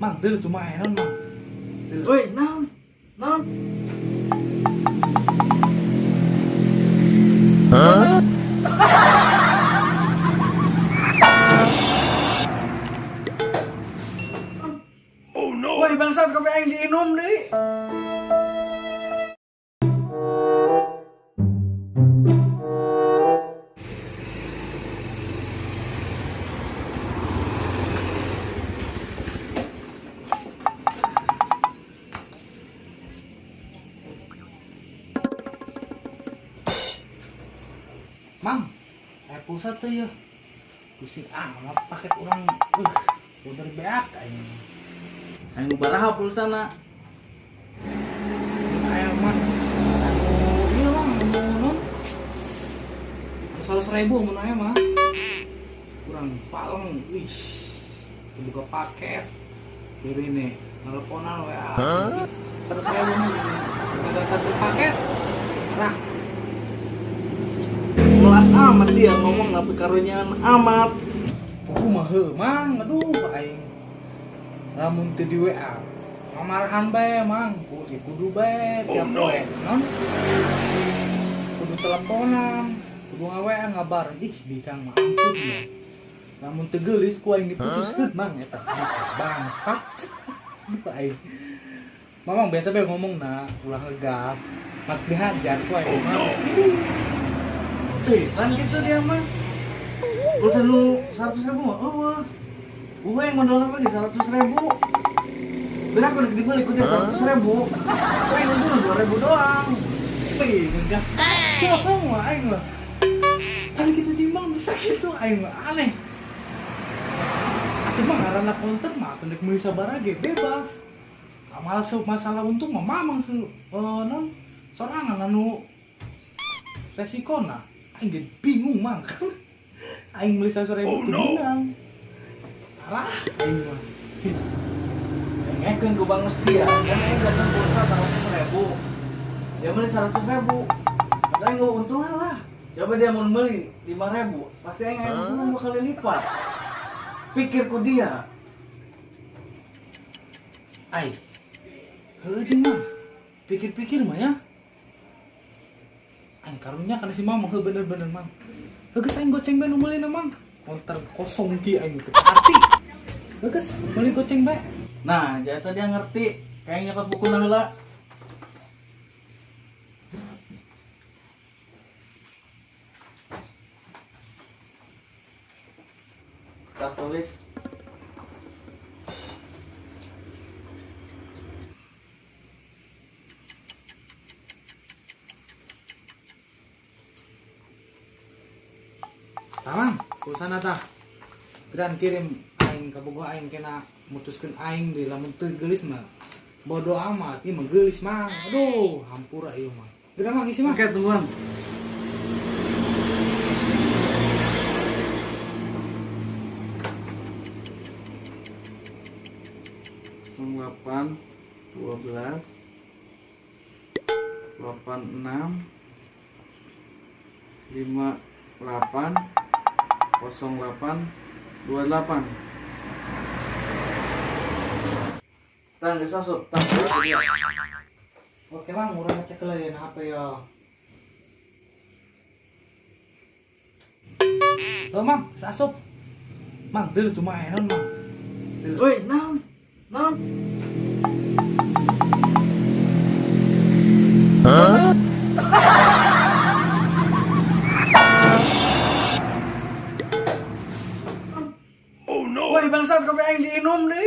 Mang, deuleu tuh mainan, Mang. Deuleu. Woi, naon? Naon? Oh no! Woi, bangsat, kopi aing diinum deui. Mang, aya pulsa teu ya? Pusing amat paket urang. Udah beak aing. Aing baraha pulsana? Aya mah. Anu, ieu Mang, anu non. Anu 100.000 mun aya mah. Kurang paleng, wih. Buka paket. Jadi ini nelponan WA. 100.000 mah kagak satu paket. Rah. Melas amat dia ngomong tapi karunyaan amat. Aku mah heuh, Mang, aduh aing. Lamun teu di WA, mamarahan bae, Mang. Kudu kudu bae tiap Oh, no. poe, non. Kudu teleponan, kudu nga-WA ngabar. Ih, bikang mah ampun ya. Lamun teu geulis ku aing diputuskeun, Mang, eta. Bangsat. Aduh aing. Mamang biasa bae ngomong na, ulah ngegas. Mat dihajar ku aing, Oh, Mang. no. Eh, kan gitu dia mah. Pulsa nu 100.000 mah, oh wah. Gue yang modal apa lagi 100.000. Biar aku udah dibeli, ku dia 100.000. Gue yang untung 2.000 doang. Wih, ngegas terus mah aing mah. Kan gitu timbang bisa gitu aing mah aneh. Atuh mah ngaranna konten mah atuh deuk meuli sabaraha ge bebas. Malah masalah untung mah mamang non sorangan anu resikona. Aing ge bingung Mang. Aing meuli 100.000 Oh, teu no. meunang. Parah aing mah. Ngekeun ku Bang Mustia, kan aing datang pulsa 100.000. Dia beli 100.000. Atau aing untungan lah. Coba dia mau beli 5.000, pasti aing untungan 2 kali lipat. Pikir ku dia. Ai. Heuh jeung mah. Pikir-pikir mah ya. Aing karunya kana si Mamang heuh bener-bener Mang. Heuh geus aing goceng bae nu meulina Mang. Konter kosong ki aing teu arti. Heuh geus meuli goceng bae. Nah, jadi dia ngerti kayak nyokot buku heula. Kita tulis. Tamang, pulsana tah. Geran kirim aing ka bogoh aing kena mutuskeun aing deui lamun teu geulis mah. Bodoh amat, ieu mah geulis Mang. Aduh, hampura ieu mah. Geran Mang isi Mang. Oke, tungguan. Delapan, 12, 8, 6, 5, 8, 0, 8, 2, 8. Tang, geus asup, tang. Oke Mang, urang ngecek heula ya HP ya. Tuh Mang, geus asup. Mang, deuleu tuh mainan Mang. Deuleu. Woi, naon? Naon? Oh no! Woi, bangsat, kopi aing diinum deui.